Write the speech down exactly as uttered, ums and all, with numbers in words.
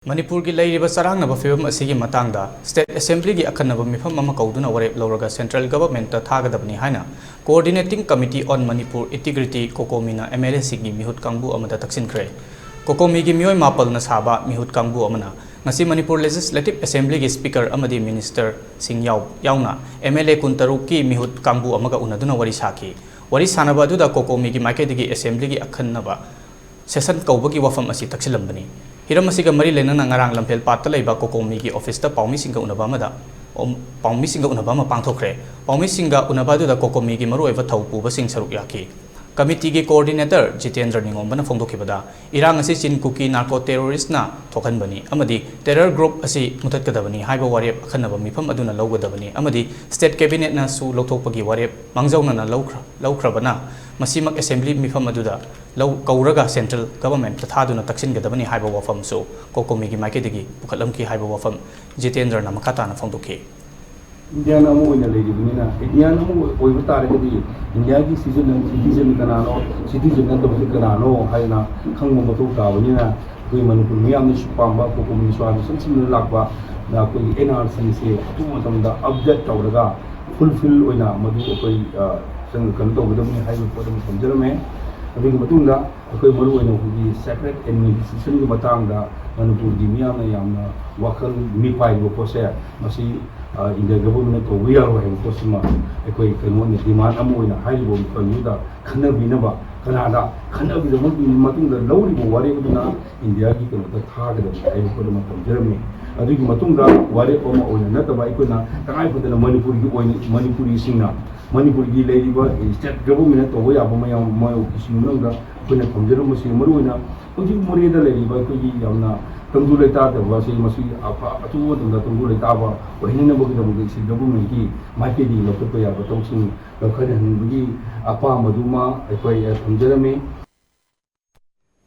ꯃꯅꯤꯄꯨꯔꯒꯤ ꯂꯩꯔꯤꯕ ꯆꯔꯥꯡꯅꯕ ꯐꯤꯕꯝ ꯑꯁꯤꯒꯤ ꯃꯇꯥꯡꯗ State Assemblyꯒꯤ ꯑꯈꯟꯅꯕ ꯃꯤꯐꯝ ꯑꯃ ꯀꯧꯗꯨꯅ ꯋꯥꯔꯦꯞ ꯂꯧꯔꯒ Central Governmentꯇ ꯊꯥꯒꯗꯕꯅꯤ ꯍꯥꯏꯅ Coordinating Committee on Manipur Integrity, COCOMIꯅ MLAꯁꯤꯡꯒꯤ ꯃꯤꯍꯨꯠ ꯀꯥꯡꯕꯨ ꯑꯃꯗ ꯇꯛꯁꯤꯟꯈ꯭ꯔꯦ꯫ COCOMIꯒꯤ ꯃꯤꯑꯣꯏ ꯃꯥꯄꯜꯅ ꯁꯥꯕ ꯃꯤꯍꯨꯠ ꯀꯥꯡꯕꯨ ꯑꯃꯅ ꯉꯁꯤ ꯃꯅꯤꯄꯨꯔ Legislative Assemblyꯒꯤ Speaker ꯑꯃꯗꯤ Ministerꯁꯤꯡ ꯌꯥꯎ-, ꯌꯥꯎꯅ MLA ꯀꯨꯟꯇꯔꯨꯛꯀꯤ ꯃꯤꯍꯨꯠ ꯀꯥꯡꯕꯨ ꯑꯃꯒ ꯎꯅꯗꯨꯅ ꯋꯥꯔꯤ ꯁꯥꯈꯤ꯫ ꯋꯥꯔꯤ ꯁꯥꯅꯕ ꯑꯗꯨꯗ COCOMIꯒꯤ ꯃꯥꯏꯀꯩꯗꯒꯤ Assemblyꯒꯤ ꯑꯈꯟꯅꯕ session ꯀꯧꯕꯒꯤ ꯋꯥꯐꯝ ꯑꯁꯤ ꯇꯛꯁꯤꯜꯂꯝꯕꯅꯤ꯫ ꯍꯤꯔꯝ ꯑꯁꯤꯒ ꯃꯔꯤ ꯂꯩꯅꯅ ꯉꯔꯥꯡ ꯂꯝꯐꯦꯜ ꯄꯥꯠꯇ ꯂꯩꯕ COCOMIꯒꯤ officeꯇ ꯄꯥꯎꯃꯤꯁꯤꯡꯒ ꯎꯅꯕ ꯑꯃꯗ, ꯄꯥꯎꯃꯤꯁꯤꯡꯒ ꯎꯅꯕ ꯑꯃ ꯄꯥꯡꯊꯣꯛꯈ꯭ꯔꯦ꯫ ꯄꯥꯎꯃꯤꯁꯤꯡꯒ ꯎꯅꯕ ꯑꯗꯨꯗ COCOMIꯒꯤ ꯃꯔꯨꯑꯣꯏꯕ ꯊꯧ ꯄꯨꯕꯁꯤꯡ ꯁꯔꯨꯛ ꯌꯥꯈꯤ꯫ Committeeꯒꯤ Coordinator ꯖꯤꯇꯦꯟꯗ꯭ꯔ ꯅꯤꯉꯣꯝꯕꯅ ꯐꯣꯡꯗꯣꯛꯈꯤꯕꯗ, ꯏꯔꯥꯡ ꯑꯁꯤ ꯆꯤꯟ ꯀꯨꯀꯤ narco terroristꯅ ꯊꯣꯛꯍꯟꯕꯅꯤ ꯑꯃꯗꯤ terror group ꯑꯁꯤ ꯃꯨꯊꯠꯀꯗꯕꯅꯤ ꯍꯥꯏꯕ ꯋꯥꯔꯦꯞ ꯑꯈꯟꯅꯕ ꯃꯤꯐꯝ ꯑꯗꯨꯅ ꯂꯧꯒꯗꯕꯅꯤ ꯑꯃꯗꯤ State Cabinetꯅꯁꯨ ꯂꯧꯊꯣꯛꯄꯒꯤ ꯋꯥꯔꯦꯞ ꯃꯥꯡꯖꯧꯅꯅ ꯂꯧꯈ꯭ꯔ-, ꯂꯧꯈ꯭ꯔꯕꯅ ꯃꯁꯤꯃꯛ Assembly ꯃꯤꯐꯝ ꯑꯗꯨꯗ ꯂꯧ-, ꯀꯧꯔꯒ Central Governmentꯇ ꯊꯥꯗꯨꯅ ꯇꯛꯁꯤꯟꯒꯗꯕꯅꯤ ꯍꯥꯏꯕ ꯋꯥꯐꯝꯁꯨ COCOMIꯒꯤ ꯃꯥꯏꯀꯩꯗꯒꯤ ꯄꯨꯈꯠꯂꯝꯈꯤ ꯍꯥꯏꯕ ꯋꯥꯐꯝ ꯖꯤꯇꯦꯟꯗ꯭ꯔꯅ ꯃꯈꯥ ꯇꯥꯅ ꯐꯣꯡꯗꯣꯛꯈꯤ꯫ Indian ꯑꯃ ꯑꯣꯏꯅ ꯂꯩꯔꯤꯕꯅꯤꯅ, Indian ꯑꯃ ꯑꯣꯏꯕ ꯇꯥꯔꯒꯗꯤ Indiaꯒꯤ citizen, citizen ꯀꯅꯥꯅꯣ, citizen ꯅꯠꯇꯕꯁꯤ ꯀꯅꯥꯅꯣ ꯍꯥꯏꯅ ꯈꯪꯕ ꯃꯊꯧ ꯇꯥꯕꯅꯤꯅ, ꯑꯩꯈꯣꯏ ꯃꯅꯤꯄꯨꯔ ꯃꯤꯌꯥꯝꯅꯁꯨ ꯄꯥꯝꯕ, COCOMIꯁꯨ ꯍꯥꯟꯅ ꯆꯪꯁꯤꯟꯗꯨꯅ ꯂꯥꯛꯄ, ꯑꯩꯈꯣꯏꯒꯤ NRCꯁꯦ ꯑꯊꯨꯕ ꯃꯇꯝꯗ update ꯇꯧꯔꯒ fulfill ꯑꯣꯏꯅ ꯃꯗꯨ ꯑꯩꯈꯣꯏ, ꯑ, ꯆꯪ-, ꯀꯩꯅꯣ ꯇꯧꯒꯗꯕꯅꯤ ꯍꯥꯏꯕ ꯄꯣꯠ ꯑꯃ ꯊꯝꯖꯔꯝꯃꯦ꯫ ꯑꯗꯨꯒꯤ ꯃꯇꯨꯡꯗ ꯑꯩꯈꯣꯏ ꯃꯔꯨꯑꯣꯏꯅ ꯑꯩꯈꯣꯏꯒꯤ separate administrationꯒꯤ ꯃꯇꯥꯡꯗ ꯃꯅꯤꯄꯨꯔꯒꯤ ꯃꯤꯌꯥꯝꯅ ꯌꯥꯝꯅ ꯋꯥꯈꯜ ꯃꯤꯄꯥꯏꯔꯤꯕ ꯄꯣꯠꯁꯦ, ꯃꯁꯤ, ꯑ, India Governmentꯅ ꯇꯧꯕ ꯌꯥꯔꯣꯏ ꯍꯥꯏꯕ ꯄꯣꯠꯁꯤꯃ ꯑꯩꯈꯣꯏ ꯀꯩꯅꯣ ꯑꯣꯏꯅ demand ꯑꯃ ꯑꯣꯏꯅ ꯍꯥꯏꯔꯤꯕ ꯃꯐꯝꯗꯨꯗ ꯈꯟꯅꯕꯤꯅꯕ, ꯀꯅꯥꯗ ꯈꯟꯅꯕꯤꯔꯕ ꯃꯇꯨꯡꯗ ꯂꯧꯔꯤꯕ ꯋꯥꯔꯦꯞ ꯑꯗꯨꯅ Indiaꯒꯤ ꯀꯩꯅꯣꯗ ꯊꯥꯒꯗꯕꯅꯤ ꯍꯥꯏꯕ ꯄꯣꯠ ꯑꯃ ꯊꯝꯖꯔꯝꯃꯤ꯫ ꯑꯗꯨꯒꯤ ꯃꯇꯨꯡꯗ ꯋꯥꯔꯦꯞ ꯑꯃ ꯑꯣꯏꯅ ꯅꯠꯇꯕ, ꯑꯩꯈꯣꯏꯅ ꯇꯉꯥꯏ ꯐꯗꯅ ꯃꯅꯤꯄꯨꯔꯒꯤ ꯑꯣꯏꯅ, ꯃꯅꯤꯄꯨꯔꯤꯁꯤꯡꯅ ꯃꯅꯤꯄꯨꯔꯒꯤ ꯂꯩꯔꯤꯕ state governmentꯅ ꯇꯧꯕ ꯌꯥꯕ ꯃꯌꯥꯝ ꯃꯌꯥꯝꯒꯤꯁꯤꯡ ꯃꯅꯨꯡꯗ ꯑꯩꯈꯣꯏꯅ ꯊꯝꯖꯔꯝꯕꯁꯤ, ꯃꯔꯨꯑꯣꯏꯅ ꯍꯧꯖꯤꯛ ꯃꯣꯔꯦꯗ ꯂꯩꯔꯤꯕ ꯑꯩꯈꯣꯏꯒꯤ ꯌꯥꯝꯅ ꯇꯪꯗꯨ ꯂꯩꯇꯥꯗꯕ ꯑꯁꯤ, ꯃꯁꯤ ꯑꯐ-, ꯑꯊꯨꯕ ꯃꯇꯝꯗ ꯇꯪꯗꯨ ꯂꯩꯇꯥꯕ ꯑꯣꯏꯍꯟꯅꯕꯒꯤꯗꯃꯛꯇ state governmentꯀꯤ ꯃꯥꯏꯀꯩꯗꯒꯤ ꯂꯧꯈꯠꯄ ꯌꯥꯕ ꯊꯕꯛꯁꯤꯡ ꯂꯧꯈꯠꯍꯟꯅꯤꯡꯕꯒꯤ ꯑꯄꯥꯝꯕꯗꯨꯃ ꯑꯩꯈꯣꯏ, ꯑ, ꯊꯝꯖꯔꯝꯃꯤ꯫